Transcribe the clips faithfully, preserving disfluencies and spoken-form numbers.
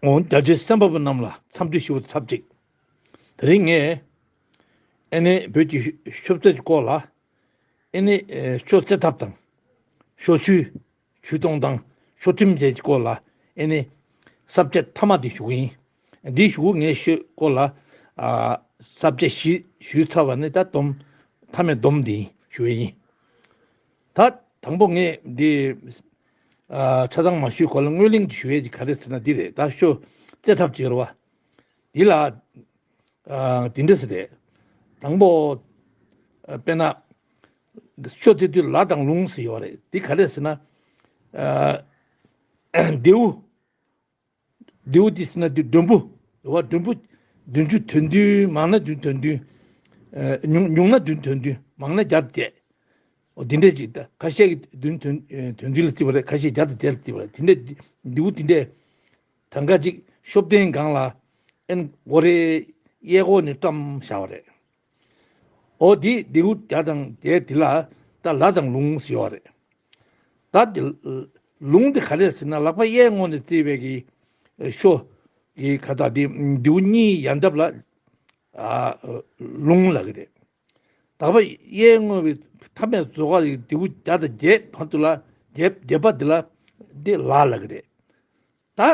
འོང་རྒྱ་ཆེའི་གསན་པ་པོ་རྣམས་ལ་འཚམས་འདྲི་ཞུ་བ་དང་ཆབས་ཅིག་དེ་རིང་ངས་ཨེ་ནི་བོད་ཀྱི་ཤོབ་རྩེད་ཀྱི་སྐོར་ལ་ཨེ་ནི་ཤོ་རྩེད་ཐབས་དང་ཤོ་ཆུ་ཆུ་གཏོང་དང་ཤོ་ཁྲིམས་བཅས་ཀྱི་སྐོར་ལ་ཨེ་ནི་ས་བཅད་མཐའ་མ་འདི་ཞུ་གི་ཡིན། འདི་ཞུ་ངས་ཤོ་སྐོར་ལ་ས་བཅད་བཞི་ཞུས་ཚར་བ་ནི་ད་སྡོམ་མཐའ་མའི་སྡོམ་འདི་ཞུ་ཡི་ཡིན། ད་དང་པོ་ངས་འདི་ཆ་ཚང་མ་ཞུས་གོང་ལ་སྔོན་གླེང་ཞུ་ཡས་ཀྱི་ག་རེ་ཟེར་ན་འདི་རེད། ད་ཤོ་རྩེད་ཐབས་ཅིག་ཡོད་རེད་བ། འདི་ལ་འདི་འདྲ་ཟེར་རེད། དང་པོ་དཔེར་ན་ཤོ་རྩེད་དུས་ལ་དང་ལུང་ཟེར་ཡོད་རེད། འདི་ག་རེ་ཟེར་ན་ལྡེའུ། ལྡེའུ་དེ་ཟེར་ན་དེ་མགྲོན་པོ་རེད་བ། མགྲོན་པོ་བདུན་ཅུ་དོན་བདུན། མང་ན་བདུན་དོན་བདུན། ཉུང་ཉུང་ན་བདུན་དོན་བདུན། མང་ན་བརྒྱ་དང་བརྒྱད། འོ་དེ་འདྲས་ཅིག་ད་ཁ་ཤས་ཀྱིས་བདུན་དོན་དོན་བདུན་ལ་བརྩི་བ་རེད། ཁ་ཤས་བརྒྱ་དང་བརྒྱད་ལ་བརྩི་བ་རེད། དེ་འདྲས་ལྡེའུ་དེ་འདྲས་གྲངས་ཀ་ཅིག་ཤོབ་སྟེང་སྒང་ལ་ཨེན་སྒོ་རའི་གཡས་སྐོར་ནས་བཀྲམ་བཞག་པ་རེད། འོ་དེ་ལྡེའུ་བརྒྱ་དང་བརྒྱད་དེ་ལ་ད་ལ་དང་ལུང་ཟེར་བ་རེད། ད་དེ་ལུང་དེ་ག་རེ་ཟེར་ན་ལག་པ་གཡས་ངོས་ནས་བརྩིས་པའི་གི་ཤོ་གི་ཁ་ཐག་དེ་ལྡེའུ་གཉིས་ཡ་འདབ་ལ་ལུང་ལབ་ཀྱི་རེད། ལག་པ་གཡས་ངོས་པའི་མཐའ་མའི་རྫོགས་ཀ་ལྡེའུ་བརྒྱ་དང་བརྒྱད་བར་དུ་ལ་བརྒྱད་བརྒྱད་པ་དེ་ལ་དེ་ལ་ལབ་ཀྱི་རེད། ད།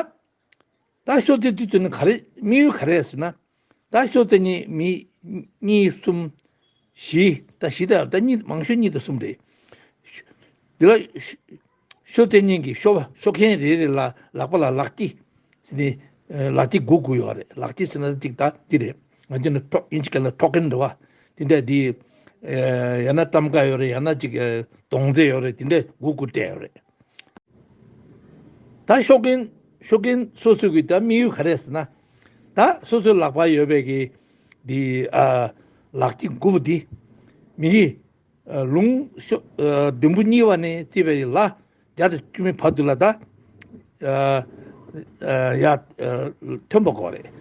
ད་ཤོ་རྩེད་དུས་དེ་ནི་ག་རེ་དམིགས་ཡུལ་ག་རེ་ཟེར་ན། ད་ཤོ་རྩེད་མཁན་མི་གཉིས་གསུམ་བཞི། ད་བཞི་ད་ད་གཉིས་མང་ཤོས་གཉིས་དང་གསུམ་རེད། འདི་ལ་ཤོ་རྩེད་མཁན་གྱི་ཤོ་ཤོ་མཁན་རེ་རེ་ལ་ལག་པ་ལ་ལག་སྐྱི་ཟེར་ནས་ལག་སྐྱི་དགུ་དགུ་ཡོད་རེད། ལག་སྐྱི་ཟེར་ན་གཅིག་ད་འདི་རེད། ང་ཚོ་ནི་ཐོག་ཨིན་ཇི་སྐད་ལ་ཐོག་ཁན་རེད་བ། དེ་འདྲ་འདི་ཡང་ན་གཏམ་ཁ་ཡོད་རེད། ཡང་ན་གཅིག་གདོང་རྩེ་ཡོད་རེད། དེ་འདྲ་དགུ་དགུ་སྤྲད་ཡོད་རེད། ད་ཤོ་མཁན་ཤོ་མཁན་སོ་སོ་གི་ད་དམིགས་ཡུལ་ག་རེ་ཟེར་ན། ད་སོ་སོའི་ལག་པར་ཡོད་པའི་གི་འདི་ཨ་ལག་སྐྱི་དགུ་པོ་འདི་མི་གི་ཨ་ལུང་ཤོ་ཨ་མགྲོན་པོ་གཉིས་པ་ནས་བརྩིས་པའི་ལ་བརྒྱ་དང་བཅུ་མའི་བར་དུ་ལ་ད་ཨ་ཨ་ཡ་ཨ་ཐོན་པ་དགོས་རེད།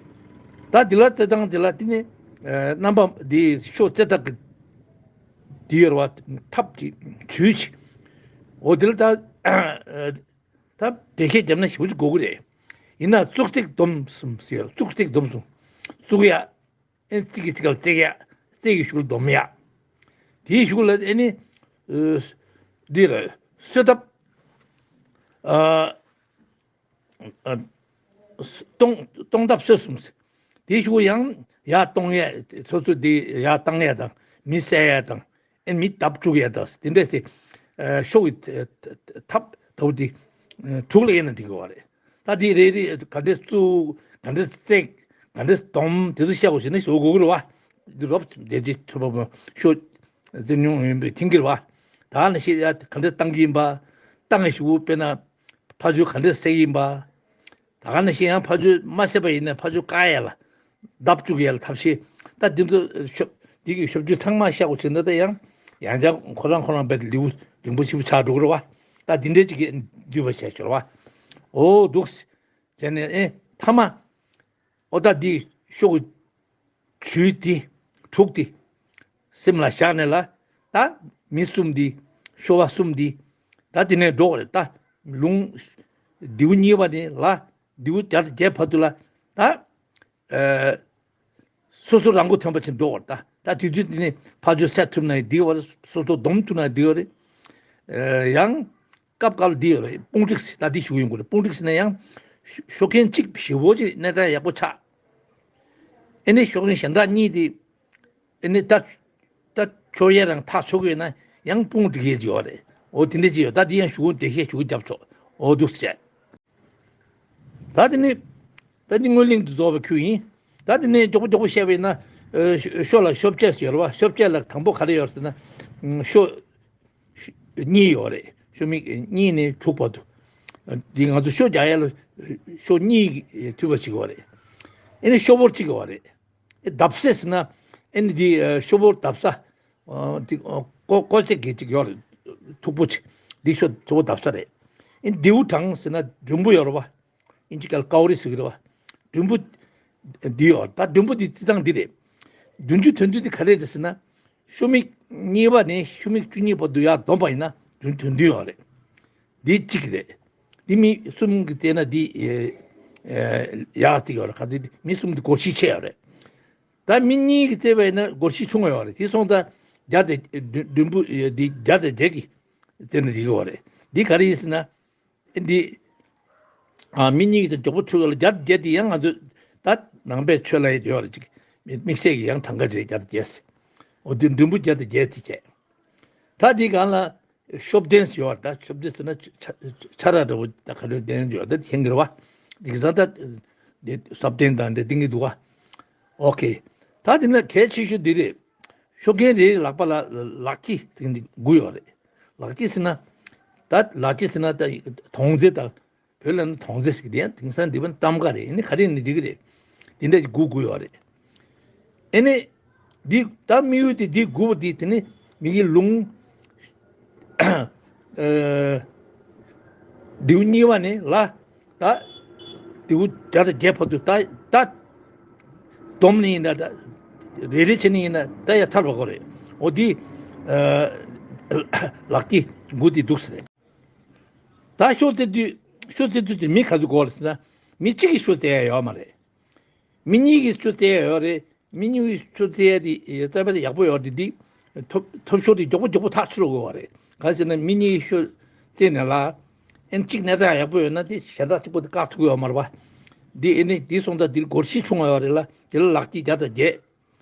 ད་འདི་ལ་རྩེད་ཐང་འདི་ལ་དེ་ནི་ཨ་རྣམ་པ་འདི་ཤོ་རྩེད་ཐབས་ཀྱི་འདི་ཡོད་རེད་བ། ཐབས་ཀྱི་ཇུས་ཀྱི་འོ་འདི་ལ་ད་ཨ། ད་བདེ་ཤེད་རྒྱབ་ན་ཞེ་པོ་ཅིག་དགོས་ཀྱི་རེད། ཡིན་ན་བཙུགས་ཚིགས་སྡོམ་གསུམ་ཟེར། བཙུགས་ཚིགས་སྡོམ་གསུམ། བཙུགས་ཡ། ཨེ་ཚིགས་ཀྱི་ཚིགས་ལ་བརྩེགས་ཡ། བརྩེགས་ཀྱི་གཞུག་ལ་སྡོམ་ཡ། དེའི་གཞུག་ལ་ཨེ་ནི། འདི་ལ་གསོད་ཐབས། གཏོང་གཏོང་ཐབས་གསོད་གསུམ་ཟེར། དེའི་གཞུག་ཡང་ཡར་གཏོང་ཡ། སོ་སོ་དེ་ཡར་བཏང་ཡ་དང་མི་བསད་ཡ་དང་། ཨེ་མི་བརྡབ་བཅུག་ཡ་དང་དེ་འདྲས་སེ། ཤོ་གི་ཐབས་ལྟ་བུ་དེ་དྲུག་ལ་དབྱེ་ན་འགྲིག་གི་བ་རེད། ད་དེ་རེ་རེ་ག་འདྲས་བཙུགས། ག་འདྲས་བརྩེགས། ག་འདྲས་སྡོམ། དེ་ཚོ་བཤད་དགོས་བྱས་ན་ཞེ་པོ་དགོས་ཀྱི་རེད་བ། འདི་རོབ་བདེ་སྐྱིད་ཐུབ་པ་མོ་ཤོ་རྩེ་མྱོང་ཡོད་པའི་མཁྱེན་གྱི་རེད་བ། ད་ནི་ཤེས་ཡ་ག་འདྲས་བཏང་གི་ཡིན་པ། བཏང་ཞེ་པོ་དཔེར་ན་ཕ་ཇོ་ག་འདྲས་བསད་ཀྱི་ཡིན་པ། ད་ག་ནང་བཞིན་ཡང་ཕ་ཇོ་མ་བསད་པ་ཡིན་ན་ཕ་ཇོ་བཀག་ཡ་ལ་བརྡབ་བཅུག་ཡ་ལ་ཐབས་ཤེས། ད་འདི་ཚོ་ཤོབ་འདི་གི་ཤོབ་ཆུ་ཚང་མ་བཤད་དགོས་བྱས་ན་ད་ཡང་ཡང་བསྐྱར་ཁོ་རང་ཁོ་རང་བས་ལེའུ་རིང་པོ་ཞེ་པོ་ཆགས་འགྲོ་གི་རེད་བ། ད་འདི་འདྲའི་ཅིག་གི་འདུས་པ་བྱས་ཤོར་བ། འོ་འདུག་སེ་བྱས་ནས་ཨེ་མཐའ་མ་འོ་ད་འདི་ཤོ་གི་ཇུས་འདི་དྲུག་འདི་སེམས་ལ་བཞག་ནས་ལ། ད་མི་གསུམ་འདི་ཤོ་བ་གསུམ་འདི་ད་དེ་ནས་འགྲོ་བ་རེད། ད་ལུང་ལྡེའུ་གཉིས་པ་ནས་ལ་ལྡེའུ་བརྒྱ་དང་བརྒྱད་བར་དུ་ལ་ད་ཨ་སོ་སོ་རང་མགོ་ཐོན་པ་ཅིག་འགྲོ་བ་རེད། ད་ད་དེ་དུས་དེ་ནས་ཕ་ཇོ་བསད་ཐུབ་ན་འགྲིག་པ་རེད། སོ་སོ་སྡོམ་ཐུབ་ན་འགྲིག་པ་རེད། ཨ་ཡང་སྐབས་འགའ་ལ་འདི་ཡོད་རེད། དཔུང་སྒྲིག་ཟེར། ད་འདི་ཞུ་གི་ཡོང་གི་རེད། དཔུང་སྒྲིག་ཟེར་ན་ཡང་ཤོ་མཁན་གཅིག་ཞེ་པོ་ཅིག་གནས་སྟངས་ཡག་པོ་ཆགས། ཨེ་ནི་ཤོ་མཁན་གཞན་དག་གཉིས་དེ་ཨེ་ནི་ད་ད་ཆོག་ཡས་རང་ཐག་ཆོད་ཀྱི་ཡོད་ན་ཡང་དཔུང་སྒྲིག་ཡས་ཅིག་ཡོད་རེད། འོ་དེ་འདྲ་ཅིག་ཡོད། ད་འདི་ཡང་ཞུ་དགོས་འདི་བཤད་ཞུ་དགོས་རྒྱབ་ཆོག་འོ་འདུག་སེ་བྱས། ད་དེ་ནི་ད་འདི་སྔོན་གླེང་དུ་རྫོགས་པའི་ཁུལ་ཡིན། ད་དེ་ནས་མགྱོགས་པོ་མགྱོགས་པོ་བཤད་པ་ཡིན་ན། ཨ་ཤོ་ཤོ་ལ་ཤོབ་རྩེད་ཟེར་བ། ཤོབ་རྩེད་ལ་དང་པོ་ག་རེ་ཡོད་ཟེར་ན། ཤོ་གཉིས་ཡོད་རེད། ཤོ་མིག་གཉིས་ནས་དྲུག་བར་དུ། འདི་ང་ཚོ་ཤོ་རྒྱག་ཡ་ལ་ཤོ་གཉིས་མཐུད་པ་ཅིག་ཡོད་རེད། ཨེ་ནི་ཤོ་བོར་གཅིག་ཡོད་རེད། ཨེ་བརྡབ་ས་ཟེར་ན་ཨེ་ནི་འདི་ཨ་ཤོ་བོར་བརྡབ་ས། ཨ་འདི་ཨ་ཀོ་ཀོ་ཅེ་གེ་ཅིག་ཡོད་རེད། མཐུག་པོ་ཅིག་འདི་ཤོ་ཤོ་བོར་བརྡབ་ས་རེད། ཨེ་ནི་ལྡེའུ་གྲངས་ཟེར་ན་མགྲོན་པོ་ཡོད་རེད་བ། ཨིན་ཇི་སྐད་ཀའོ་རི་ཟེར་གི་རེད་བ། མགྲོན་པོ་འདི་ཡོད། ད་མགྲོན་པོ་འདི་རྩི་སྟངས་འདི་རེད། བདུན་ཅུ་དོན་བདུན་འདི་ག་རེ་རེད་ཟེར་ན། ཤོ་མིག་གཉིས་པ་ནས་ཤོ་མིག་བཅུ་གཉིས་བར་དུ་ཡར་བསྡོམས་པ་ཡིན་ན་བདུན་ཅུ་དོན་བདུན་ཡོད་རེད། འདི་གཅིག་རེད། འདི་མི་གསུམ་གྱིས་བལྟས་ན་འདི་ཨེ་ ཡག་ཅིག་ཡོད་རེད། ག་ཚོད་མི་གསུམ་དེ་སྒོར་གཞས་ཆེ་ཡོད་རེད། ད་མི་གཉིས་ཀྱིས་བརྩིས་པ་ཡིན་ན་སྒོར་གཞས་ཆུང་བ་ཡོད་རེད། དེ་སོང་ཙང་བརྒྱ་དང་བདུན་བདུན་པོ་འདི་བརྒྱ་དང་བརྒྱད་ཀྱིས་བརྩིས་ན་འགྲིག་གི་ཡོད་རེད། འདི་ག་རེ་ཡིན་ཟེར་ན། འདི་ཨ་མི་གཉིས་ཀྱི་མགྱོགས་པོ་ཚུགས་ལ་བརྒྱ་དང་བརྒྱད་དེ་ཡང་ང་ཚོ་ད་ནང་པའི་ཆོས་ལ་ཡོད་རེད་ཅིག་དམིགས་བསལ་གྱི་ཡང་གྲངས་ཀ་ཅིག་རེད། བརྒྱ་དང་བརྒྱད་ཟེར། འོ་དེ་མགྲོན་པོ་བརྒྱ་དང་བརྒྱད་དེ་བྱས། ད་དེའི་སྒང་ལ་ཤོབ་ལྡན་ཡོད་རེད། ད་ཤོབ་ལྡན་ཟེར་ན་ཆ་ཆ་ཆ་ར་འདྲ་བོ་ད་ག་རེ་ལྡན་ཡོད་ད་ཤེས་ཀྱི་རེད་བ། དེང་སང་ད་དེ་སོབ་ལྡན་དང་འདྲ་ལྡན་གྱི་འདུག་བ། ཨོ་ཁེ། ད་དེ་ནས་གལ་ཆེ་ཤོས་འདི་རེད། ཤོ་རྒན་རེའི་ལག་པ་ལ་ལག་སྐྱེས་ཟེར་གྱི་འདི་དགུ་ཡོད་རེད། ལག་སྐྱེས་ཟེར་ན། ད་ལག་སྐྱེས་ཟེར་ན་ད་དོང་རྩེ་དང་བོད་ལ་ནི་དོང་རྩེ་ཟེར་གྱི་དེ་ཡང་དེང་སང་འདི་བ་གཏམ་ཀ་རེད། ཨ་ནི་ག་རེ་ནི་འགྲིག་གི་རེད། དེ་འདྲ་གི་དགུ་དགུ་ཡོད་རེད། ཨ་ནི་འདི་ད་དམིགས་ཡུལ་དེ་འདི་དགུ་པོ་དེ་དེ་ནི་མི་གི་ལུང་། ཨ་ལྡེའུ་གཉིས་པ་ནས་ལ་ད་ལྡེའུ་བརྒྱ་དང་བརྒྱད་བར་དུ་ད་ད་བསྡོམས་ནས་ཡིན་ན་ད་རེ་རེ་བྱས་ནས་ཡིན་ན་ད་ཡར་ཐར་བ་དགོས་རེད། འོ་འདི་ཨ་ལག་སྐྱེས་དགུ་དེ་འདུག་ཟེར་རེད། ད་ཤོ་རྩེ་དུས་ཤོ་རྩེ་དུས་དེ་མི་ག་ཚོད་དགོས་རེད་ཟེར་ན། མི་གཅིག་གིས་ཤོ་རྩེ་ཡ་ཡོད་མ་རེད། མི་གཉིས་ཀྱིས་ཤོ་རྩེ་ཡ་ཡོད་རེད། མི་གཉིས་ཀྱིས་ཤོ་རྩེ་ཡ་དེ་རྩ་བ་དེ་ཡག་པོ་ཡོད་རེད། དེ་ཐོབ་ཐོབ་ཤོར་དེ་མགྱོགས་པོ་མགྱོགས་པོ་ཐག་ཆོད་དགོས་པ་རེད། གང་ཟེར་ན་མི་གཉིས་ཤོ་རྩེ་ནས་ལ་ཨེན་གཅིག་གནས་སྟངས་ཡག་པོ་ཡོད་ན་དེ་གཞན་དག་གཅིག་པོ་དེ་བཀག་ཐུབ་ཀྱི་ཡོད་མ་རེད་པ། དེ་ཨེ་ནི་དེ་སོང་ཙང་དེ་སྒོར་གཞས་ཆུང་བ་ཡོད་རེད་ལ། དེ་ལ་ལག་སྐྱེས་བརྒྱ་དང་བརྒྱད།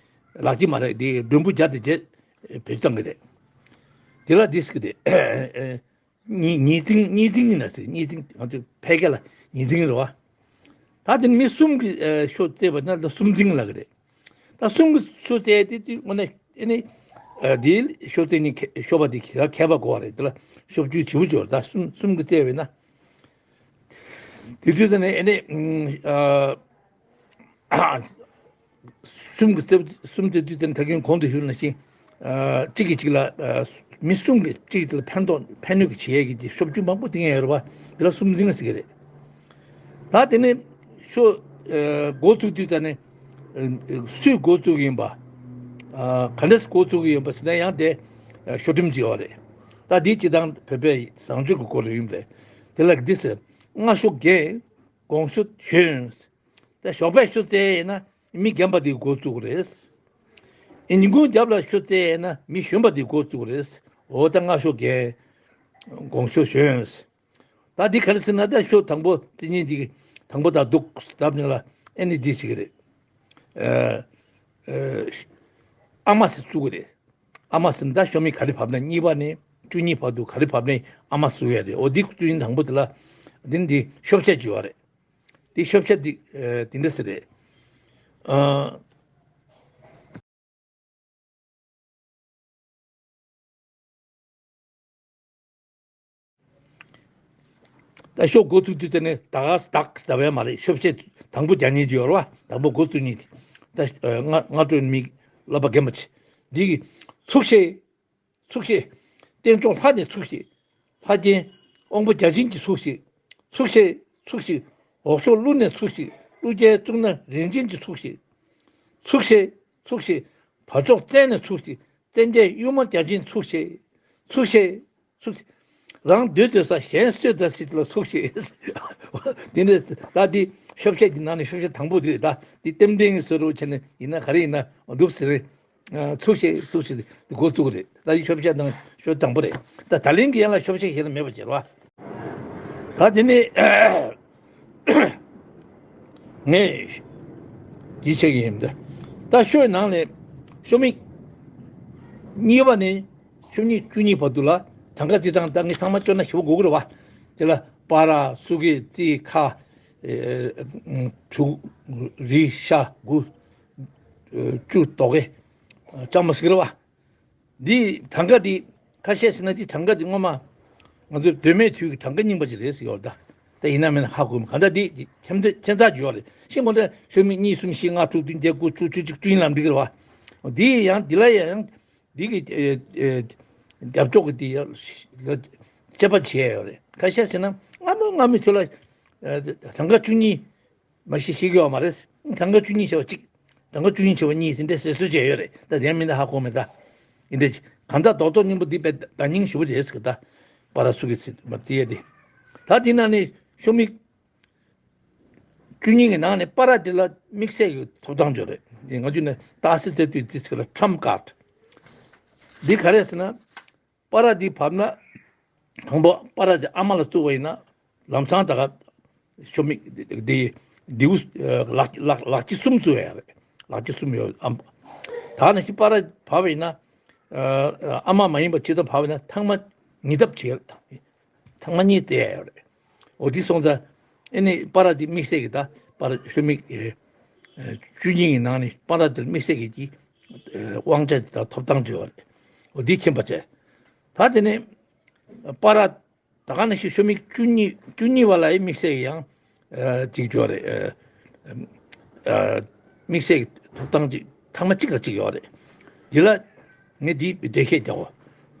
ལག་སྐྱེས་མ་རེད། དེ་མགྲོན་པོ་བརྒྱ་དང་བརྒྱད་བེད་སྤྱོད་བཏང་གི་རེད། དེ་ལ་དེ་ཟེར་གི་རེད། ཉི་ཉི་ཚིང་ཉི་ཚིང་ཡིན་ན་ཟེར། ཉི་ཚིང་ང་ཚོ་ཕལ་སྐད་ལ་ཉི་ཚིང་རེད་བ། ད་དེ་ནི་མི་གསུམ་གྱིས་ཨ་ཤོ་རྩེས་པ་ན་ད་གསུམ་ཚིང་ལབ་ཀྱི་རེད། ད་གསུམ་གྱིས་ཤོ་རྩེས་ཏེ་དེ་དངོས་གནས་ཨེ་ནི་ཨ་དེ་ཤོ་རྩེ་ནི་ཁེ་ཤོ་པ་དེ་ག་ལ་མཁས་པ་དགོས་པ་རེད། དེ་ལ་ཤོབ་རྒྱུ་བྱིའུ་འབྱོར། ད་གསུམ་གསུམ་གྱིས་རྩེས་པས་ན། དེ་དུས་ད་ནི་ཨེ་ནི་ཨ། གསུམ་གྱི་རྩེ་གསུམ་རྩེ་དུས་དེར་ད་གིན་གོང་དུ་ཞུས་ནང་བཞིན། ཨ་གཅིག་གིས་གཅིག་ལ་ཨ་མི་གསུམ་གྱིས་གཅིག་དེ་ལ་ཕན་ཐོགས་ཕན་གནོད་ཀྱི་བྱེད་ཡས་ཀྱི་དེ་ཤོབ་རྒྱུ་མང་པོ་བཏིང་ཡས་ཡོད་རེད་པ། དེ་ལ་གསུམ་འཛིང་ཟེར་གྱི་རེད། ད་དེ་ནས་ཤོ་ཨ་འགོ་བཙུགས་དུས་ད་ནི་ཨ་སུས་འགོ་བཙུགས་ཡིན་པ། ཨ་ག་འདྲས་འགོ་བཙུགས་ཡིན་པ་ཟེར་ན་ཡང་དེ་ཨ་ཤོ་ཁྲིམས་ཅིག་ཡོད་རེད། ད་འདི་སྤྱི་བཏང་བོད་པའི་བཟང་སྤྱོད་ཀྱི་སྐོར་ལ་ཡིན་པས། དེ་ལ་འདི་ཟེར། སྔ་ཤོ་རྒན། གོང་ཤོ་གཞོན། ད་ཞོགས་པའི་ཤོ་རྩེ་ཡས་ན་མི་རྒན་པ་དེ་འགོ་བཙུགས་རེད། ཉིན་གུང་རྒྱབ་ལ་ཤོ་རྩེ་ཡས་ན་མི་གཞོན་པ་དེ་འགོ་བཙུགས་རེད། འོ་ད་སྔ་ཤོ་རྒན། གོང་ཤོ་གཞོན། ད་འདི་ག་རེ་ཟེར་ན་ད་ཤོ་དང་པོ་རྩེ་མཁན་དེ་དང་པོ་ད་འདུག་བསྡད་ནས་ལ་ཨེ་ནི་འདི་ཞིག་རེད། ཨ་ཨ་མ་ཟེར་བཙུགས་ཀྱི་རེད། ཨ་མ་ཟེར་ན་ད་ཤོ་མི་ག་རེ་བབས་ན་གཉིས་པ་ནས་བཅུ་གཉིས་བར་དུ་ག་རེ་བབས་ནས་ཨ་མ་བཙུགས་ཡ་རེད། འོ་འདི་བཙུགས་ཡིན་དང་པོ་དེ་ལ་འདི་ནི་འདི་ཤོབ་ཆས་བྱེད་པ་རེད། དེ་ཤོབ་ཆ་འདི་ཨ་འདི་འདྲ་ཟེར་རེད། ཨ། ད་ཤོ་འགོ་བཙུགས་དུས་དེ་ནས་ད་ག་ཟླ་བས་མ་རེད། ཤོབ་ཆས་དང་པོ་རྒྱག་མཁན་ཅིག་ཡོད་རེད་བ། དང་པོ་འགོ་བཙུགས་མཁན་དེ། ད་ཨ་སྔ་སྔ་དྲོའི་མི་བསླབ་པ་རྒན་པ་ཆེ་འདི་གིས་ཚུགས་ཤེས། ཚུགས་ཤིག་རྟེན་མཆོག་ལྷ་ནས་ཚུགས་ཤིག་ལྷ་རྒྱལ་དབང་པོ་བརྒྱ་བྱིན་གྱིས་ཚུགས་ཤིག་ཚུགས་ཤིག་ཚུགས་ཤིག་འོག་ཕྱོགས་ཀླུ་ནས་ཚུགས་ཤིག་ཀླུ་རྒྱལ་གཙུག་ན་རིན་ཆེན་གྱིས་ཚུགས་ཤིག་ཚུགས་ཤིག་ཚུགས་ཤིག་བར་ཕྱོགས་བཙན་ནས་ཚུགས་ཤིག་བཙན་རྒྱལ་གཡུལ་མ་བརྒྱ་བྱིན་ཚུགས་ཤིག་ཚུགས་ཤིག་ཚུགས་ཤིག་རང་སྡོད་སྡོད་ས་གཞན་གསོད་ད་སྲིད་ལ་ཚུགས་ཤིག་དེ་ནས་ད་འདི་ཤོབ་ཆས་ཀྱི་ནང་ནས་ཤོབ་ཆས་དང་པོ་དེ་རེད། ད་འདི་རྟེན་འབྲེལ་གྱི་བཟོ་རོགས་བྱས་ནས་ཡིན་ན་ག་རེ་ཡིན་ན་འདུག་ཟེར། ཚུགས་ཤིག་ཚུགས་ཤིག་འགོ་བཙུགས་རེད། ད་ཡི་ཤོབ་ཆས་དང་ཤོ་དང་པོ་རེད། ད་ད་ལན་གྱི་ཡན་ལ་ཤོབ་ཆས་ཞེ་ན་མེད་པ་བྱེད་རོགས། ད་དེ་ནས་ངས་ཡིད་ཆེས་ཀྱི་ཡིན། ད་ད་ཤོའི་ནང་ནས་ཤོ་མི་གཉིས་པ་ནས་ཤོ་གཉིས་བཅུ་གཉིས་བར་དུ་ལ་གྲངས་ཀ་རྩིས་སྟངས་ད་ངས་ཚང་མ་སྐྱོར་ན་ཞེ་པོ་དགོས་ཀྱི་རེད་བ། དེ་ལ་པ་ར་སུ་གེ་ཙི་ཁ་དྲུག་རི་ཤ་དགུ་བཅུ་དོ་གེ་ལྕང་མ་ཟེར་གི་རེད་བ། འདི་གྲངས་ཀ་འདི་ཁ་ཤས་ཟེར་ན་འདི་གྲངས་ཀ་འདི་སྔོན་མ་ང་ཚོའི་གདོད་མའི་དུས་ཀྱི་གྲངས་ཀ་རྙིང་པ་ཅིག་རེད་ཟེར་གྱི་ཡོད་རེད་ད། ད་ཡིན་ན་མིན་ན་ཧ་གོ་མི་གང་ལྟར་འདི་ཁྱད་ཁྱད་མཚར་ཅིག་ཡོད་རེད། ཤིང་གོང་ལྟར་ཤོ་མི་གཉིས་གསུམ་བཞི་ལྔ་དྲུག་བདུན་བརྒྱད་དགུ་བཅུ་བཅུ་གཅིག་བཅུ་གཉིས་ལ་འགྲིག་གི་རེད་བ། འདི་ཡང་འདི་ལ་ཡང་འདི་གི་རྒྱབ་ཕྱོགས་ཀྱི་འདི་ཡང་དཔྱད་པ་བྱས་ཡོད་རེད། ཁ་ཤས་ཟེར་ན་སྔ་མོ་སྔ་མོའི་ཚོད་ལ་གྲངས་ཀ་བཅུ་གཉིས། མ་གཞི་ཤེས་ཀྱི་ཡོད་མ་རེད། གྲངས་ཀ་བཅུ་གཉིས་བྱས་པ་གཅིག་གྲངས་ཀ་བཅུ་གཉིས་བྱས་པ་གཉིས་ཟིན་ཏེ་ཟེར་སྲོལ་བྱས་ཡོད་རེད། ད་དེ་མིན་ད་ཧ་གོ་མེད་ད། ཡིན་ཏེ་གང་ལྟར་རྡོག་རྡོག་སྙིང་པོ་འདི་དཔེ་བརྡ་རྙིང་ཞེ་པོ་རེད་ཟེར་གི་ད། པ་ར་སུ་གི་ཚིག་མ་དེ་ཡ་དེ། ད་དེ་ན་ནི་ཤོ་མི་ བཅུ་གཉིས་ཀྱི་ནང་ནས་པར་དེ་ལ་དམིགས་བསལ་གྱི་ཐོབ་ཐང་ཡོད་རེད། ང་ཚོས་ནི་རྟགས་གསལ་བཙལ་དུས་དེ་ཚིག་ལ་ཊམ་ཀཱཌ། འདི་ག་རེ་ཟེར་ན། པར་འདི་བབས་ན། དང་པོ་པར་འདི་ཨ་མ་ལ་བཙུགས་པ་ཡིན་ན། ལམ་སང་ད་ག་ཤོ་མིག་འདི་འདི་ལག་ལག་ལག་ལག་སྐྱེས་གསུམ་བཙུགས་ཡ་རེད། ལག་སྐྱེས་གསུམ་ཡོད་ཨམ། ད་ནང་བཞིན་པར་བབས་པ་ཡིན་ན། ཨ་མ་མ་ཡིན་པ་ཇི་ལྟར་བབས་པ་ཡིན་ན་ཐེངས་མ་གཉིས་ལྟ་བྱེད་ཡ་རེད། ཚང་མ་གཉིས་བལྟས་ཡོད་རེད། འོ་དེ་སོང་ཙང་། ཨེ་ནི་པར་དེ་དམིགས་བསལ་གྱི་ད་པར་ཤོ་མིག་ཨེ་ཨེ་བཅུ་གཉིས་ཀྱི་ནང་ནས་པར་དེ་དམིགས་བསལ་གྱི་ཀྱི་ཨེ་དབང་ཆ་དེ་དང་ཐོབ་ཐང་བྱེད་པ་རེད། འོ་དེ་མཁྱེན་པ་བྱས། ད་དེ་ནས་པར་ད་ག་ནང་བཞིན་ཤོ་མིག་བཅུ་གཉིས་བཅུ་གཉིས་པ་ལ་ཡང་དམིགས་བསལ་གྱི་ཡང་ཨེ་ཅིག་བྱེད་པ་རེད། ཨེ་ཨ་དམིགས་བསལ་གྱི་ཐོབ་ཐང་ཅིག་ཐེངས་མ་གཅིག་ལ་གཅིག་ཡོད་རེད། འདི་ལ་ངས་འདི་འགྲེལ་བཤད་རྒྱག་གོ།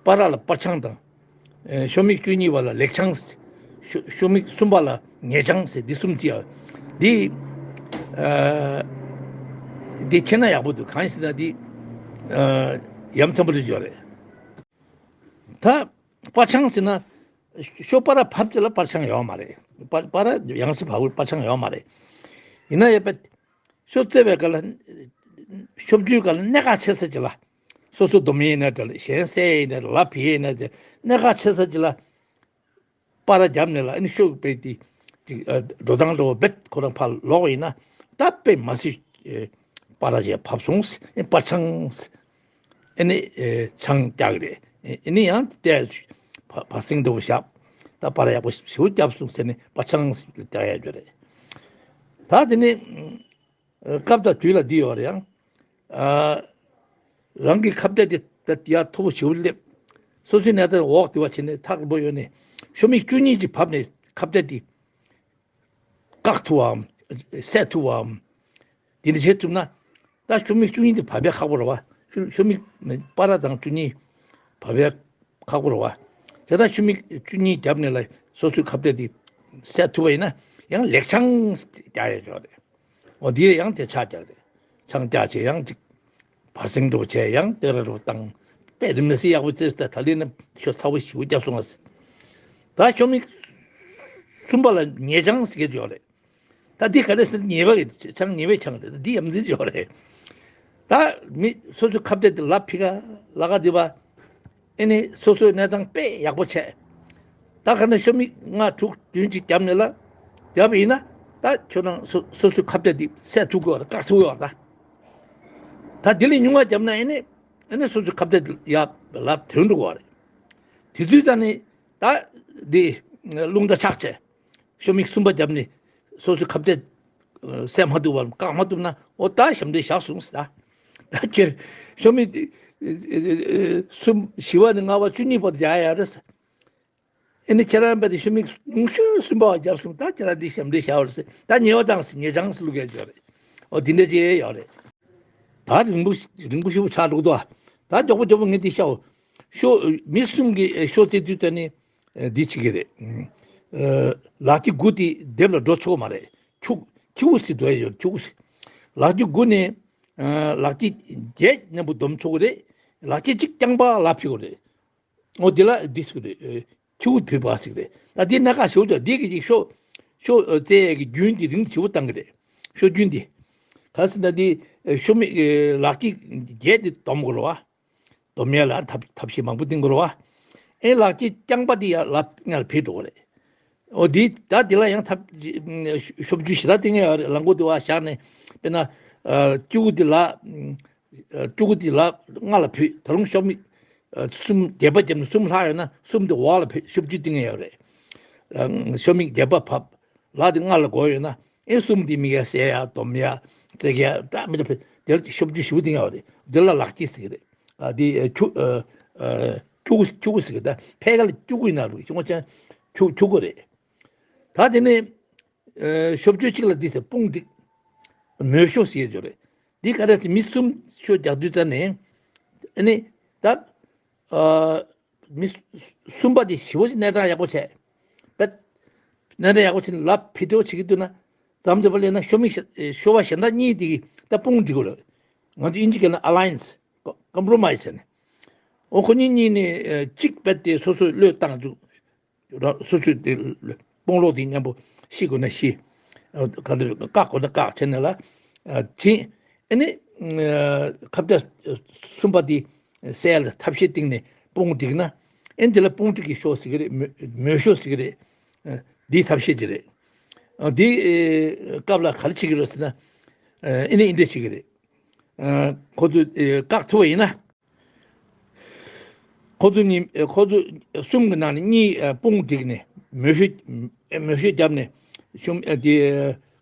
པར་ལ་པར་ཆང་དང་། ཨེ་ཤོ་མིག་བཅུ་གཉིས་པ་ལ་ལེགས་ཆང་། ཤོ་ཤོ་མིག་གསུམ་པ་ལ་ཉེས་ཆང་ཟེར་འདི་གསུམ་བརྩི་ཡ། འདི་ཨ་འདི་མཁྱེན་ན་ཡག་པོ་འདུག་གང་ཡིན་ཟེར་ན་འདི་ཨ་ཡ་མཚན་པོ་རེ་ཡོད་རེད། ད་པར་ཆང་ཟེར་ན། ཤོ་པར་བབས་དེ་ལ་པར་ཆང་ཡོད་མ་རེད། པར་པར་ཡང་སེ་བབས་པར་ཆང་ཡོད་མ་རེད། ཡིན་ན་ཡོད་པ། ཤོ་བཙལ་བའི་སྐབས་ལ། ཤོ་བཅུའི་སྐབས་ལ་གནད་འགག་ཆེ་ས་ཅིག་ལ། སོ་སོ་སྡོམ་ཡས་ན་འདྲ་ལ་གཞན་བསད་ཡས་ན་འདྲ་ལ་ལབ་ཕི་ཡས་ན་འདྲ་གནད་འགག་ཆེ་ས་ཅིག་ལ། པར་བརྒྱབ་ནས་ལ་ཨ་ནི་ཤོ་བེད་དེ། ཅིག་ཨ་འགྲོ་སྟངས་འགྲོ་བ་བེད་ཁོ་རང་ཕར་ལོག་ཡིན་ན། ད་དཔེ་མ་སྲིད་ཨེ་པར་ཞིག་བབས་སོང་ཨེ་པར་ཆང་། ཨེ་ནི་ཨེ་ཆང་རྒྱག་གི་རེད། ཨེ་ནི་ཡང་དེ་བ་བ་སེང་འདྲ་བོ་བཞག་ད་པར་ཡག་པོ་ཞེ་པོ་བརྒྱབ་སོང་ཟེར་ནས་པར་ཆང་ཞིག་རྒྱག་ཡ་ཡོད་རེད། ད་དེ་ནི་ཨ་སྐབས་དང་དུས་ལ་འདི་ཡོད་རེད་ཡང་། ཨ་རང་གི་ཁ་གཏད་དེ་ད་ཡར་མཐོ་པོ་ཞེ་པོ་སླེབས། སོ་སོའི་གནས་སྟངས་འོག་དེ་བ་བྱས་ནས་ཐག་རིང་པོ་ཡོད་ནས་ཤོ་མིག་བཅུ་གཉིས་ཀྱི་བབས་ནས་ཁ་གཏད་དེ། བཀག་ཐུབ་བམ། བསད་ཐུབ་བམ། འདི་འདྲ་བྱེད་ཐུབ་ན། ད་ཤོ་མིག་བཅུ་གཉིས་དེ་བབས་ཡ་ཁག་པོ་རེད་བ། ཤོ་ཤོ་མིག་པར་དང་བཅུ་གཉིས་བབས་ཡ་ཁག་པོ་རེད་བ། དེ་ལྟར་ཤོ་མིག་བཅུ་གཉིས་བརྒྱབ་ནས་ལ་སོ་སོའི་ཁ་གཏད་དེ་བསད་ཐུབ་པ་ཡིན་ན་ཡང་ལེགས་ཆང་རྒྱག་ཡ་ཡོད་རེད། འོ་འདི་ཡང་དེ་ཆག་རྒྱག་རེད། ཆང་རྒྱག་བྱས་ཡང་ཅིག་བར་སེང་འགྲོ་བྱས་ཡང་དེ་ར་རུ་བཏང་། དཔེ་རི་མི་སྲིད་ཡག་པོ་བཙལ་ད་ད་ལི་ནི་ཤོ་ཚ་བོ་ཞིག་བརྒྱབ་སོང་ང་ཟེར། ད་ཤོ་མིག་གསུམ་པ་ལ་ཉེས་ཆང་ཟེར་གྱི་ཡོད་རེད། ད་འདི་ག་རེ་ཟེར་ན་ཉེས་པ་གི་ཆང་ཉེས་པའི་ཆང་རེད་འདི་ཡ་མཚན་ཡོད་རེད། ད་མི་སོ་སོའི་ཁ་གཏད་དེ་ལབ་ཕི་ག་ལ་ག་འདི་བ། ཨེ་ནི་སོ་སོའི་གནས་སྟངས་དཔེ་ཡག་པོ་བྱས། ད་ག་ནས་ཤོ་མིག་ལྔ་དྲུག་བདུན་ཅིག་བརྒྱབ་ནས་ལ། བརྒྱབ་ཡིན་ན། ད་ཁྱོད་རང་སོ་སོ་སོའི་ཁ་གཏད་དེ་བསད་ཐུབ་ཀྱི་ཡོད་རེད་བཀག་ཐུབ་ཀྱི་ཡོད་རེད་ད། ད་དེ་ལས་ཉུང་བ་བརྒྱབ་ན་ཨེ་ནི། ཨེ་ནི་སོ་སོའི་ཁ་གཏད་དེ་ཡར་ལ་ཐོན་འགྲོ་གི་ཡོད་རེད། དེ་དུས་ད་ནི། ད། འདི། རླུང་རྟ་ཆག་བྱས། ཤོ་མིག་གསུམ་པ་བརྒྱབ་ནས་སོ་སོའི་ཁ་གཏད། བསད་མ་ཐུབ་པར་བཀག་མ་ཐུབ་ན་འོ་ད་ཞབས་འདྲེན་བཞག་སོང་ཟེར་ད། ད་ཁྱེད། ཤོ་མིག། གསུམ་བཞི་པ་ནས་ལྔ་པ་བཅུ་གཉིས་བར་དུ་རྒྱག་ཡ་རེད། ཨེ་ནི་ཁྱེད་རང་བས་དེ་ཤོ་མིག་ཉུང་ཤོས་གསུམ་པ་བརྒྱབ་སོང་ད་ཁྱེད་རང་འདི་ཞབས་འདྲེན་བཞག་པ་རེད་ཟེར་ད་ཉེས་པ་བཏང་ཟེར་ཉེས་ཆང་ཟེར་བླུག་ཡ་ཡོད་རེད། འོ་དེ་འདྲ་ཅིག་ཡོད་རེད། ད་རིང་པོ་རིང་པོ་ཞེ་པོ་ཆགས་འགྲོ་གི་འདུག་ད་མགྱོགས་པོ་མགྱོགས་པོ་ངས་འདི་བཤད་འོ། ཤོ་མི་གསུམ་གྱི་ཤོ་རྩེ་དུས་ད་ནི། འདི་བྱེད་ཀྱི་རེད། ལག་སྐྱེས་དགུ་དེ་སྡེབ་ལ་འགྲོ་ཆོག་མ་རེད། ཁྱུ་ཁྱུ་ཟེར་འགྲོ་ཡ་ཡོད་ཁྱུ་ཟེར། ལག་སྐྱེས་དགུ་ནས། ལག་སྐྱེས་བརྒྱད་མཉམ་པོ་སྡོམ་ཆོག་གི་རེད། ལག་སྐྱེས་གཅིག་རྐྱང་པ་ལ་ཕུད་དགོས་རེད། འོ་དེ་ལ་འདི་ཟེར་གི་རེད། ཁྱུ་བུད་པ་ཟེར་གི་རེད། ད་འདི་སྣ་ཁ་ཞེ་པོ་ཅིག་འདི་གི་ཅིག་ཤོ། ཤོ་རྩེ་ཡས་ཀྱི་རྒྱུན་འདི་རིང་ཞེ་པོ་བཏང་གི་རེད། ཤོ་རྒྱུན་འདི། ག་ཟེར་ན་འདི་ཤོ་མིག་ལག་སྐྱེས་བརྒྱད་འདི་སྡོམ་དགོས་རེད་བ། སྡོམ་ཡས་ལ་ཐབས་ཐབས་ཤེས་མང་པོ་བཏིང་དགོས་རེད་བ། ཨེ་ལག་སྐྱེས་རྐྱང་པ་འདི་ཡ་ལ་སྔར་ཕེབས་འགྲོ་གི་རེད། འོ་འདི་ད་འདི་ལ་ཡང་ཐབས་ཤོ་བཅུ་ཞེ་དྲག་བཏིང་ཡས་ཡོད་རེད་ལག་མགོ་འདི་བ་བཞག་ནས་དཔེར་ན། སྐྱུག་འདི་ལ། སྐྱུག་པ་དེ་ལ་ལྔ་ལ་ཕུད་ད་རུང་ཤོ་མིག་གསུམ་བརྒྱད་པ་བརྒྱབ་ནས་གསུམ་ལྷག་ཡོད་ན་གསུམ་དེ་འོག་ལ་ཕུད་ཤོ་བཅུ་བཏིང་ཡ་ཡོད་རེད། ཤོ་མིག་བརྒྱད་པ་བབས་ལག་དེ་ལྔ་ལ་བགོས་ཡོད་ན་ཨེ་གསུམ་དེ་མི་ག་བསད་ཡ་སྡོམ་ཡ་བཙལ་ཡ་ད་མི་ད་ཕུད་དེ་ལ་ཤོ་བཅུ་ཞེ་པོ་བཏིང་ཡ་ཡོད་རེད་དེ་ལ་ལག་སྐྱེས་ཟེར་གི་རེད། ཨ་དེ་ཁྱུ་ཁྱུ་གུ་ཁྱུ་གུ་ཟེར་གི་ད་ཕལ་སྐད་ལ་ཁྱུ་གུ་ཡིན་ན་རུ་ཤོ་ངོ་ཅན་ཁྱུ་ཁྱུ་གུ་རེད། ད་དེ་ནས། ཨ་ཤོ་བཅུ་གཅིག་ལ་འདི་ཟེར་དཔུང་སྒྲིག་མོས་ཤོ་ཟེར་ཡོད་རེད། འདི་ག་རེ་ཟེར་མི་གསུམ་ཤོ་རྒྱག་དུས་ཙ་ནས། ཨ་ནི། ད། ཨ་མི་གསུམ་པ་དེ་ཞི་བ་ཞིག་གནས་སྟངས་ཡག་པོ་བྱས། པད། གནས་སྟངས་ཡག་པོ་བྱས་ནས་ལབ་ཕི་ཏོ་བྱེད་ཀྱི་འདུག་ན། འཛམ་བདེ་བ་ལས་ན་ཤོ་མི་ཤོ་བ་གཞན་དག་གཉིས་དེ་གི་ད་དཔུང་སྒྲིག་དགོས་རེད། ང་ཚོ་ཨིན་ཇི་སྐད་ན་ཨ་ལ་ཡན་སི་ཀོམ་པོ་རོ་མའི་སི་ཟེར་ནས། འོ་ཁོ་གཉིས་གཉིས་ནས་གཅིག་པད་དེ་སོ་སོའི་བློས་བཏང་འདུག་རང་སོ་སོའི་དེ་དཔུང་རོགས་དེ་མཉམ་པོ་ཤི་དགོས་ན་ཤི། ག་འདི་བཀག་དགོས་ན་བཀག་བྱས་ནས་ལ་བྱིན། ཨེ་ནི་ཁ་གཏད་གསུམ་པ་དེ་སེལ་ཐབས་ཤེས་སྟེང་ནས་དཔུང་བསྒྲིགས་ན། ཨེ་ནི་དེ་ལ་དཔུང་བསྒྲིགས་ཀྱི་ཤོག་ཟེར་གྱི་རེད། མོས་མོས་ཤོག་ཟེར་གྱི་རེད། འདིའི་ཐབས་ཤེས་ཅིག་རེད། འདི་སྐབས་ལ་ག་རེ་བྱེད་ཀྱི་རེད་ཟེར་ན། ཨེ་ནི་འདི་འདྲ་བྱེད་ཀྱི་རེད། ཁོ་ཚོས་བཀག་ཐུབ་པ་ཡིན་ན། ཁོ་ཚོ་གཉིས་ཁོ་ཚོ་གསུམ་གྱི་ནང་ནས་གཉིས་དཔུང་བསྒྲིགས་ནས་མོས་ཤོག་མོས་ཤོག་བརྒྱབ་ནས་ཤོམ་དེ་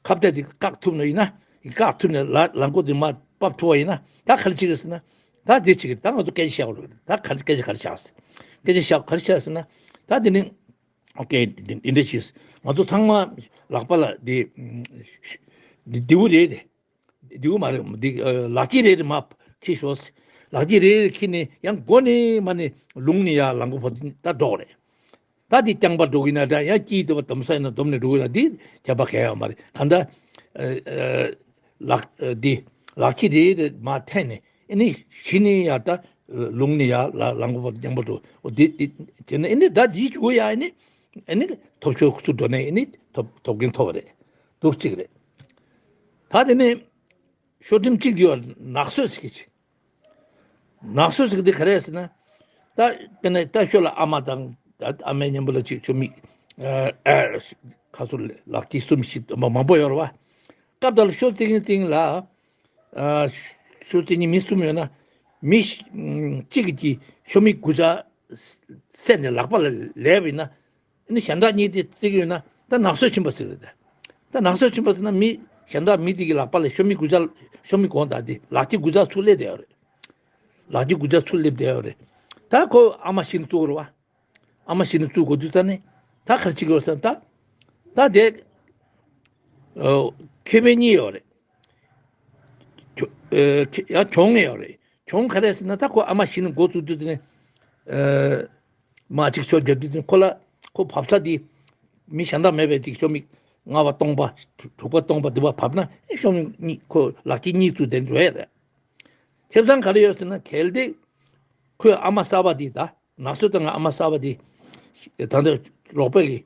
ཁ་གཏད་དེ་བཀག་ཐུབ་ནི་ཡིན་ན། བཀག་ཐུབ་ནས་ལ་ལམ་འགོ་དེ་མར་ཕབ་ཐུབ་པ་ཡིན་ན། ད་ག་རེ་བྱེད་ཀྱི་རེད་ཟེར་ན། ད་འདི་བྱེད་ཀྱི་རེད། ད་ང་ཚོ་སྐད་ཆ་བཤད་དགོས་རེད། ད་ག་རེ་སྐད་ཆ་ག་རེ་བཤད་ཟེར། སྐད་ཆ་བཤད་ག་རེ་བཤད་ཟེར་ན། ད་འདི་ནི་ཨོ་ཀེ་འདི་འདི་འདྲ་བྱས། ང་ཚོ་ཚང་མ་ལག་པ་ལ་འདི་འདི་འདི་བོ་རེད་དེ། འདིའུ་མ་རེད། འདི་ལག་གི་རེ་རེ་མར་འཁྱེར་ཤོག་ལག་གི་རེ་རེ་འཁྱེར་ནས་ཡང་མགོ་ནས་མར་ནས་ལུང་ནས་ཡར་ལག་མགོ་བར་ད་འགྲོ་རེད། ད་འདི་རྐྱང་པ་འགྲོ་གི་ན་འདྲ། ཡང་དཀྱིལ་དུ་བ་དོམ་ས་ཡིན་ན་དོམ་ནས་འགྲོ་གི་ན། འདི་ཁྱད་པར་གང་ཡང་མ་རེད། ད་ལྟ་ལག་འདི་ལག་གི་རེ་རེ་མར་འཐེན་ནས་ཨེ་ནི་གཞི་ནས་ཡར་ད་ལུང་ནས་ཡར་ལ་ལག་མགོ་བར་རྐྱང་པ་འགྲོ། འོ་འདི་འདི་དེ་ནས་ཨེ་ནི་ད་འདི་འཇུག་ཡ་ཨེ་ནི་ཨེ་ནི་ཐོབ་ཆོག་ཚུར་འགྲོ་ནས་ཨེ་ནི་ཐོབ་ཐོབ་གིན་ཐོབ་པ་རེད། འདུག་གཅིག་རེད། ད་དེ་ནས་ཤོག་ཁྲིམས་གཅིག་ཡོད། ནག་གསོད་ཟེར་གྱི་ཅིག་ནག་གསོད་ཟེར་གྱི་དེ་ག་རེ་ཟེར་ན། ད་དཔེར་ན་ད་ཤོག་ལ་ཨ་མ་དང་ད་ཨ་མའི་མཉམ་པོ་ལ་ཅིག་ཤོག་མིག་ཨ་ཁ་སོ་ལག་གི་གསུམ་ཞིག་མ་མང་པོ་ཡོད་རེད་བ། སྐབས་དེ་ལ་ཤོག་སྟེང་སྟེང་ལ་ཤོག་སྟེང་གཉིས་མི་གསུམ་ཡོད་ན། མི་གཅིག་གིས་ཀྱི་ཤོག་མིག་དགུ་ཆ་བསད་ནས་ལག་པ་ལ་ལེབ་ཡིན་ན། ཨ་ནི་གཞན་དག་གཉིས་དེ་བརྩི་གི་ཡོད་ན་ད་ནག་གསོད་ཕྱིན་པ་ཟེར་རེད་དེ། ད་ནག་གསོད་ཕྱིན་པ་ཟེར་ན་མི་གཞན་དག་མི་དེ་གི་ལག་པ་ལ་ཤོག་མིག་དགུ་ཆ་ཤོག་མིག་གོང་དག་དེ་ལག་ཁྱི་དགུ་ཆ་ཚུར་སླེབས་བསྡད་ཡོད་རེད། ལག་ཁྱི་དགུ་ཆ་ཚུར་སླེབས་བསྡད་ཡོད་རེད། ད་ཁོ་ཨ་མ་ཤི་ནས་བཙུགས་རེད་བ། ཨ་མ་ཤི་ནས་བཙུགས་དགོས་དུས་ད་ནི་ད་ག་རེ་བྱེད་ཀྱི་ཡོད་ཟེར་ན། ད་ད་དེ་ཁེ་ཕན་གཉིས་ཡོད་རེད། ཡང་གྱོང་ངེས་ཡོད་རེད། གྱོང་ག་རེ་ཟེར་ན། ད་ཁོ་ཨ་མ་ཤི་ནས་འགོ་བཙུགས་དུས་དེ་ནི། མ་གཅིག་ཆོག་རྒྱབ་དུས་དེ་ཁོ་ལ་ཁོ་བབས་ས་དེ་མི་གཞན་དག་མེད་པའི་ཅིག་ཤོག་མིག་ལྔ་པ་སྟོང་པ་དྲུག་པ་སྟོང་པ་འདི་པ་བབས་ན་ཨེ་ཤོག་མིག་གཉིས་ཁོ་ལག་ཁྱི་གཉིས་བཙུགས་དེ་འགྲོ་ཡ་རེད། ཁེ་བཟང་ག་རེ་ཡོད་ཟེར་ན། གལ་ཏེ་ཁོའི་ཨ་མ་གསར་པ་དེ་ད་ནག་གསོད་བཏང་ཨ་མ་གསར་པ་དེ་ད་ལྟ་རོགས་པ་གི་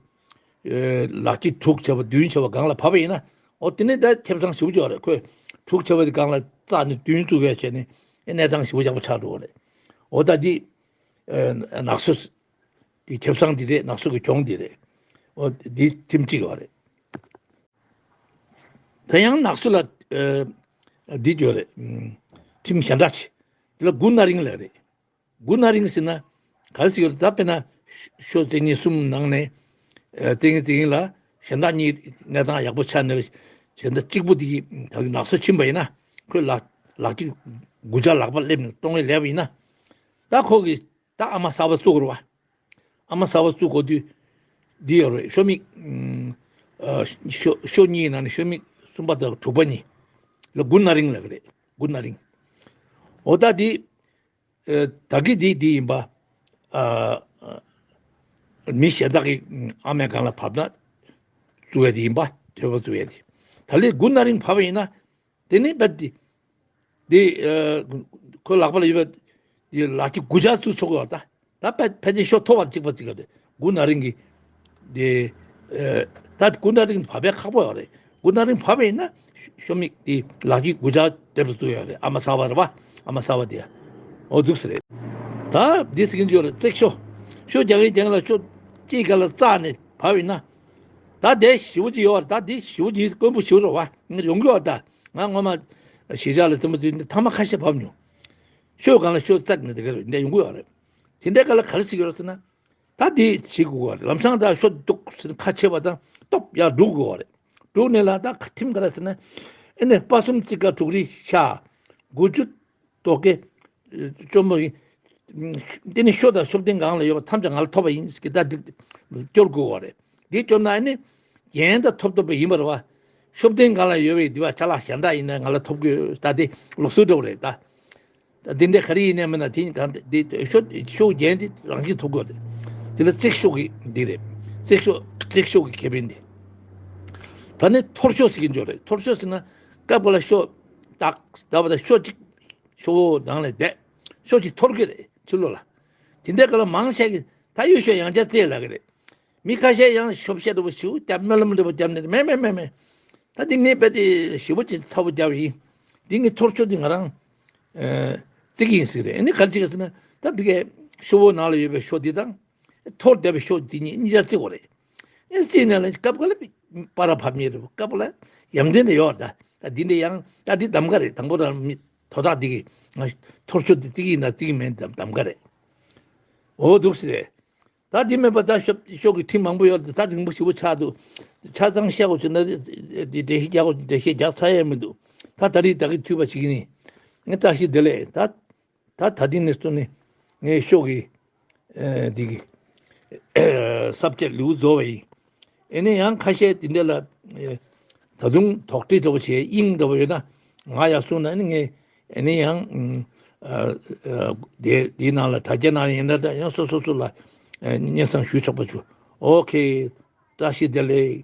ལག་ཁྱི་དྲུག་བྱས་པ་བདུན་བྱས་པ་སྒང་ལ་བབས་པ་ཡིན་ན། འོ་དེ་ནས་ད་ཁེ་བཟང་ཞེ་པོ་ཅིག་ཡོད་རེད། ཁོས་དྲུག་བྱས་པ་དེ་སྒང་ལ་བཙགས་ནས་བདུན་བཙུགས་པ་བྱས་ནས་ཨེ་གནས་སྟངས་ཞེ་པོ་ཡག་པོ་ཆགས་འགྲོ་བ་རེད། འོ་ད་འདི་ནག་གསོད་ཀྱི་ཁེ་བཟང་འདི་རེད། ནག་གསོད་ཀྱི་གྱོང་འདི་རེད། འོ་འདི་ཁྲིམས་གཅིག་ཡོད་རེད། ད་ཡང་ནག་གསོད་ལ་འདི་ཡོད་རེད། ཁྲིམས་གཞན་དག་ཅིག་འདི་ལ་དགུ་ན་རིང་ལབ་རེད། དགུ་ན་རིང་ཟེར་ན་ག་རེ་ཟེར་གྱི་རེད། ད་དཔེར་ན་ཤོག་སྟེང་གཉིས་གསུམ་ནང་ནས་སྟེང་གཉིས་སྟེང་གཉིས་ལ་གཞན་དག་གཉིས་གནས་སྟངས་ཡག་པོ་ཆགས་ནས་གཞན་དག་གཅིག་པུ་དེ་གིས་ད་ནག་གསོད་ཕྱིན་པ་ཡིན་ན། ཁོས་ལག་ལག་ཁྱི་དགུ་ཆ་ལག་པ་སླེབས་ནས་གཏོང་ཡས་ལེབ་ཡིན་ན། ད་ཁོ་གིས་ད་ཨ་མ་གསར་པ་བཙུགས་རེད་བ། ཨ་མ་གསར་པ་བཙུགས་དགོས་དུས་འདི་ཡོད་རེད། ཤོག་མིག་ཨ་ཤོག་ཤོག་གཉིས་ནང་ནས་ཤོག་མིག་གསུམ་པ་དང་དྲུག་པ་གཉིས་ལ་དགུ་ན་རིང་ལབ་ཀྱི་རེད། དགུ་ན་རིང་། འོ་ད་འདི་ཨ་ད་གི་འདི་འདི་ཡིན་པ། ཨ་མི་གཞན་དག་གི་ཨ་མའི་སྒང་ལ་བབས་ན་བཙུགས་ཡ་དེ་ཡིན་པ། ཐོས་པ་བཙུགས་ཡ་དེ། ད་ལས་དགུ་ན་རིང་བབས་པ་ཡིན་ན། དེ་ནས་རྦད་དེ། དེ་ཁོའི་ལག་པ་ལ་ཡོད་པའི་ལག་ཁྱི་དགུ་ཆ་བཙུགས་ཆོག་གི་ཡོད་རེད་ད། ད་ཕལ་ཕལ་ཆེར་ཤོག་ཐོབ་པ་གཅིག་པ་གཅིག་རེད། དགུ་ན་རིང་གི་དེ་ད་དགུ་ན་རིང་བབས་པ་ཁག་པོ་ཡོད་རེད། དགུ་ན་རིང་བབས་པ་ཡིན་ན་ཤོག་མིག་དེ་ལག་ཁྱི་དགུ་ཆ་དེབ་ཏུ་བཙུགས་ཡོད་རེད། ཨ་མ་གསར་པ་རེད་བ། ཨ་མ་གསར་པ་དེ། འོ་འདུག་སེ་རེད། ད་འདི་ཟེར་གྱིན་ཡོད་རེད། བརྩེགས་ཤོག་ཤོག་རྒྱག་གིན་རྒྱག་གིན་ལ་ཤོག་གཅིག་ག་ལ་བཙགས་ནས་བབས་ཡིན་ན། ད་དེ་ཞེ་པོ་ཅིག་ཡོད་རེད། ད་དེ་ཞེ་པོ་ཅིག་དཀོན་པོ་ཞེ་པོ་རེད་བ། ཡོང་གི་ཡོད་རེད་ད། ང་སྔོན་མ་གཞིས་ཆགས་ལ་དེ་མོ་དུས་ཐ་མ་ཁ་ཤས་བབས་མྱོང་། ཤོག་སྒང་ལ་ཤོག་བཙགས་ནས་དེ་ག་རེ་འདྲ་ཡོང་གི་ཡོད་རེད། དེ་འདྲའི་སྐབས་ལ་ག་རེ་ཟེར་གྱི་ཡོད་རེད་ཟེར་ན། ད་དེ་བྱེད་དགོས་པ་རེད། ལམ་སང་ད་ཤོག་འདུག་ཟེར་ཁ་ཕྱེ་བ་དང་སྟོབས་ཡར་འགྲོ་དགོས་པ་རེད། འགྲོ་ནས་ལ་ད་ཁ་ཐིམ་ག་རེ་ཟེར་ན། ཨེ་ནས་སྤ་གསུམ་རྩིས་ཀ་དྲུག་རེ་ཤ། དགུ་བཅུ་རྡོ་སྐས། བཅོམ་པ་ཡིན། དེ་ནི་ཤོག་དང་ཤོག་སྟེང་སྒང་ལ་ཡོད་པ་ཐམས་ཅད་ང་ལ་ཐོབ་པ་ཡིན་ཟེར་གྱི་ད་འདི་སྐྱོར་དགོས་པ་རེད། འདི་སྐྱོར་ན་ཨེ་ནི་རྒྱན་དང་ཐོབ་ཐོབ་པ་ཡིན་པ་རེད་བ། ཤོག་སྟེང་སྒང་ལ་ཡོད་པའི་འདི་བ་ཅ་ལག་གཞན་དག་ཡིན་ན་ང་ལ་ཐོབ་དགོས། ད་དེ་ལུགས་སྲོལ་འདྲ་བོ་རེད་ད། ད་འདི་འདྲ་ག་རེ་ཡིན་ནའི་མིན་ན་དེ་གང་དེ་ཤོག་ཤོག་རྒྱན་དེ་རང་བཞིན་ཐོབ་དགོས་རེད། དེ་ལ་བརྩེགས་ཤོག་གི་འདི་རེད། བརྩེགས་ཤོག་བརྩེགས་ཤོག་གི་ཁེ་ཕན་འདི། ད་ནི་ཐོར་ཤོག་ཟེར་གྱི་འཇོག་རེད། ཐོར་ཤོག་ཟེར་ན་སྐབས་ལ་ཤོག་བཏགས་ད་བ་ད་ཤོག་གཅིག་ཤོག་བོ་ནང་ལ་བསྡད། ཤོག་གཅིག་ཐོར་གི་རེད་ཕྱི་ལོགས་ལ། དེ་འདྲའི་སྐབས་ལ་མང་ཆེ་གི་ད་ཡོད་ཤོག་ཡང་བསྐྱར་བཙལ་ལབ་གི་རེད། མི་ཁ་ཤས་ཡང་ཤོབ་བཤད་འདྲ་པོ་ཞིག་བརྒྱབ་སྨོན་ལམ་འདྲ་པོ་བརྒྱབ་ནས་མེད་མེད་མེད་མེད། ད་འདི་ངས་རྦད་དེ་ཞེ་པོ་ཅིག་ཚ་པོ་བརྒྱབ་ཡིན། འདི་ངས་ཐོར་ཤོག་འདི་ང་རང་ཨ་བརྩི་གི་ཡིན་ཟེར་རེད། ཨ་ནི་ག་རེ་བྱེད་ཀྱི་ཟེར་ན། ད་ཕ་གིའི་ཤོག་བུ་ནང་ལ་ཡོད་པའི་ཤོག་འདི་དང་ཐོར་བསྡད་པའི་ཤོག་འདི་གཉིས་གཉིས་ཆ་བརྩི་དགོས་རེད། ཨེ་བརྩིས་ནས་ལ་སྐབས་འགའ་ལ་པར་ཕབ་མཁན་རེད། སྐབས་འགའ་ལ་ཡ་མཚན་རེ་ཡོད་རེད། ད་ད་འདི་འདྲ་ཡང་ད་འདི་གདམ་ག་རེད། དང་པོ་རང་མི་དོ་བདག་འདི་གིས་ང་ཐོར་ཤོག་འདི་བརྩི་གི་ཡིན་ན་བརྩི་གི་མིན་གདམ་གདམ་ག་རེད། འོ་འདུག་སེ་རེད། ད་འདི་མེད་པ་ད་ཤོག་ཤོག་གི་ཁྲིམས་མང་པོ་ཡོད་རེད། ད་རིང་པོ་ཞེ་པོ་ཆགས་འདུག་ཆ་ཚང་བཤད་དགོས་བྱུང་ན་འདི་འགྲེལ་བཤད་རྒྱག་དགོས། འགྲེལ་བཤད་རྒྱག་ཚར་ཡས་མི་འདུག་ད་ད་རེས་ད་གི་འཐུས་པ་བྱེད་ཀྱི་ཡིན། ངས་བཀྲ་ཤིས་བདེ་ལེགས། ད་ད་ད་ཐེངས་ནས་བཟུང་ནས་ངས་ཤོག་གི་ཨ་འདི་གི་ཨ་སབ་ཇེག་ལེའུ་རྫོགས་པ་ཡིན། ཨེ་ནས་ཡང་ཁ་ཤས་དེ་འདྲ་ལ་ཨ་ད་དུང་དོགས་འདྲི་འདྲ་པོ་བྱས། དབྱིངས་འདྲ་པོ་ཡོད་ན་ང་ཡར་གསུངས་ན། ཨེ་ནས་ངས་ཨེ་ནས་ཡང་ཨ་ཨ་དེ་དེའི་ནང་ལ་དྲ་རྒྱ་ནང་ཡིན་ན་འདྲ། ཡང་སོ་སོ་སོ་ལ་ཨ་སྙན་སེང་ཞུ་ཆོག་པ་བྱུང་། ཨོ་ཁེ། བཀྲ་ཤིས་བདེ་ལེགས།